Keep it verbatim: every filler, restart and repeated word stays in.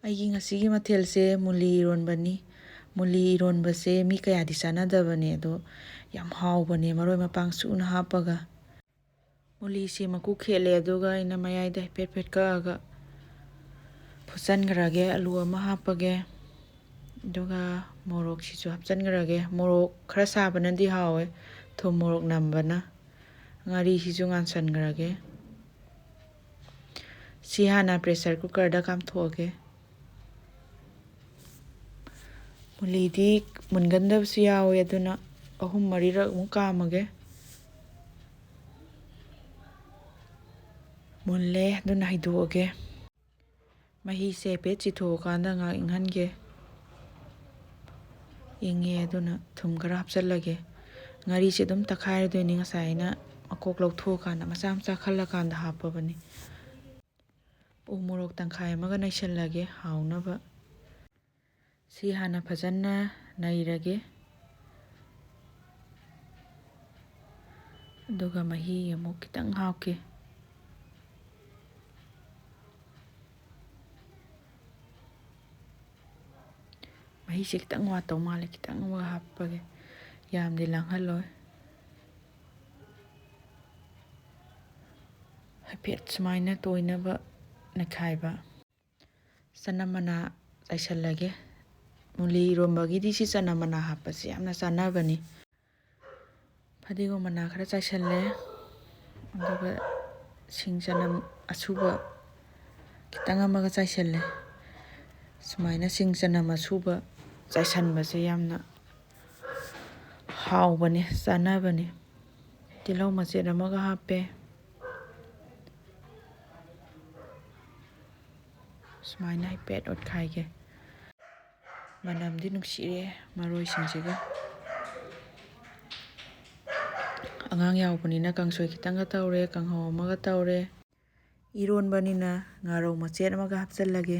ꯑꯩꯒꯤ ꯉꯁꯤꯒꯤ ꯃꯊꯦꯜꯁꯦ ꯃꯨꯂꯤ ꯏꯔꯣꯟꯕꯅꯤ꯫ ꯃꯨꯂꯤ ꯏꯔꯣꯟꯕꯁꯦ ꯃꯤ ꯀꯌꯥꯗꯤ ꯆꯥꯟꯅꯗꯕꯅꯦ, ꯑꯗꯣ ꯌꯥꯝ ꯍꯥꯎꯕꯅꯦ, ꯃꯔꯣꯏ ꯃꯄꯥꯡ ꯁꯨꯅ ꯍꯥꯞꯄꯒ꯫ ꯃꯨꯂꯤꯁꯤ ꯃꯀꯨ ꯈꯦꯠꯂꯦ, ꯑꯗꯨꯒ ꯑꯩꯅ ꯃꯌꯥꯏꯗ ꯍꯥꯏꯐꯦꯠ ꯍꯥꯏꯐꯦꯠ ꯀꯛꯑꯒ ꯐꯨꯠꯆꯟꯈ꯭ꯔꯒꯦ꯫ ꯑꯂꯨ ꯑꯃ ꯍꯥꯞꯄꯒꯦ, ꯑꯗꯨꯒ ꯃꯣꯔꯣꯛꯁꯤꯁꯨ ꯍꯥꯞꯆꯟꯈ꯭ꯔꯒꯦ꯫ ꯃꯣꯔꯣꯛ ꯈꯔ ꯁꯥꯕꯅꯗꯤ ꯍꯥꯎꯋꯦ, ꯊꯨꯝ ꯃꯣꯔꯣꯛ ꯅꯝꯕꯅ꯫ ꯉꯥꯔꯤꯁꯤꯁꯨ ꯉꯥꯟꯁꯟꯈ꯭ꯔꯒꯦ꯫ ꯁꯤ ꯍꯥꯟꯅ pressure cookerꯗ ꯀꯥꯝꯊꯣꯛꯑꯒꯦ꯫ ꯃꯨꯂꯤꯗꯤ ꯃꯨꯟꯒꯟꯗꯕꯁꯨ ꯌꯥꯎꯋꯦ, ꯑꯗꯨꯅ ꯑꯍꯨꯝ ꯃꯔꯤꯔꯛ ꯑꯃꯨꯛ ꯀꯥꯝꯃꯒꯦ꯫ ꯃꯨꯜꯂꯦ, ꯑꯗꯨꯅ ꯍꯩꯗꯣꯛꯑꯒꯦ꯫ ꯃꯍꯤꯁꯦ ꯍꯥꯏꯐꯦꯠ ꯆꯤꯊꯣꯛꯑꯀꯥꯟꯗ ꯉꯥꯏꯍꯥꯛ ꯏꯪꯍꯟꯒꯦ꯫ ꯏꯪꯉꯦ, ꯑꯗꯨꯅ ꯊꯨꯝ ꯈꯔ ꯍꯥꯞꯆꯜꯂꯒꯦ꯫ ꯉꯥꯔꯤꯁꯦ ꯑꯗꯨꯝ ꯇꯛꯈꯥꯏꯔꯗꯣꯏꯅꯤ, ꯉꯁꯥꯏ ꯑꯩꯅ ꯃꯀꯣꯛ ꯂꯧꯊꯣꯛꯑꯀꯥꯟꯗ ꯃꯆꯥ ꯃꯆꯥ ꯈꯜꯂꯀꯥꯟꯗ ꯍꯥꯞꯄꯕꯅꯤ꯫ ꯎ ꯃꯣꯔꯣꯛ ꯇꯪꯈꯥꯏ ꯑꯃꯒ ꯅꯩꯁꯜꯂꯒꯦ ꯍꯥꯎꯅꯕ꯫ ꯁꯤ ꯍꯥꯟꯅ ꯐꯖꯅ ꯅꯩꯔꯒꯦ꯫ ꯑꯗꯨꯒ ꯃꯍꯤ ꯑꯃꯨꯛ ꯈꯤꯇꯪ ꯍꯥꯞꯀꯦ꯫ ꯃꯍꯤꯁꯦ ꯈꯤꯇꯪ ꯋꯥꯠꯇꯧ ꯃꯥꯜꯂꯦ, ꯈꯤꯇꯪ ꯑꯃꯒ ꯍꯥꯞꯄꯒꯦ꯫ ꯌꯥꯝꯗꯤ ꯂꯥꯡꯍꯜꯂꯣꯏ꯫ ꯍꯥꯏꯐꯦꯠ ꯁꯨꯃꯥꯏꯅ ꯇꯣꯏꯅꯕ ꯅꯩꯈꯥꯏꯕ꯫ ꯆꯅꯝ ꯃꯅꯥ ꯆꯥꯏꯁꯜꯂꯒꯦ꯫ ꯃꯨꯂꯤ ꯏꯔꯣꯝꯕꯒꯤꯗꯤ ꯁꯤ ꯆꯅꯝ ꯃꯅꯥ ꯍꯥꯞꯄꯁꯦ ꯌꯥꯝꯅ ꯆꯥꯟꯅꯕꯅꯤ꯫ ꯐꯗꯤꯒꯣꯝ ꯃꯅꯥ ꯈꯔ ꯆꯥꯏꯁꯜꯂꯦ, ꯑꯗꯨꯒ ꯁꯤꯡ ꯆꯅꯝ ꯑꯁꯨꯕ ꯈꯤꯇꯪ ꯑꯃꯒ ꯆꯥꯏꯁꯜꯂꯦ꯫ ꯁꯨꯃꯥꯏꯅ ꯁꯤꯡ ꯆꯅꯝ ꯑꯁꯨꯕ ꯆꯥꯏꯁꯟꯕꯁꯦ ꯌꯥꯝꯅ ꯍꯥꯎꯕꯅꯦ, ꯆꯥꯟꯅꯕꯅꯦ꯫ ꯇꯤꯜꯍꯧ ꯃꯆꯦꯠ ꯑꯃꯒ ꯍꯥꯞꯄꯦ꯫ ꯁꯨꯃꯥꯏꯅ ꯍꯥꯏꯐꯦꯠ ꯑꯣꯠꯈꯥꯏꯒꯦ꯫ ꯃꯅꯝꯗꯤ ꯅꯨꯡꯁꯤꯔꯦ ꯃꯔꯣꯏꯁꯤꯡꯁꯤꯒ꯫ ꯑꯉꯥꯡ ꯌꯥꯎꯕꯅꯤꯅ ꯀꯥꯡꯁꯣꯏ ꯈꯤꯇꯪꯒ ꯇꯧꯔꯦ, ꯀꯥꯡꯍꯧ ꯑꯃꯒ ꯇꯧꯔꯦ꯫ ꯏꯔꯣꯟꯕꯅꯤꯅ ꯉꯥꯔꯧ ꯃꯆꯦꯠ ꯑꯃꯒ ꯍꯥꯞꯆꯜꯂꯒꯦ꯫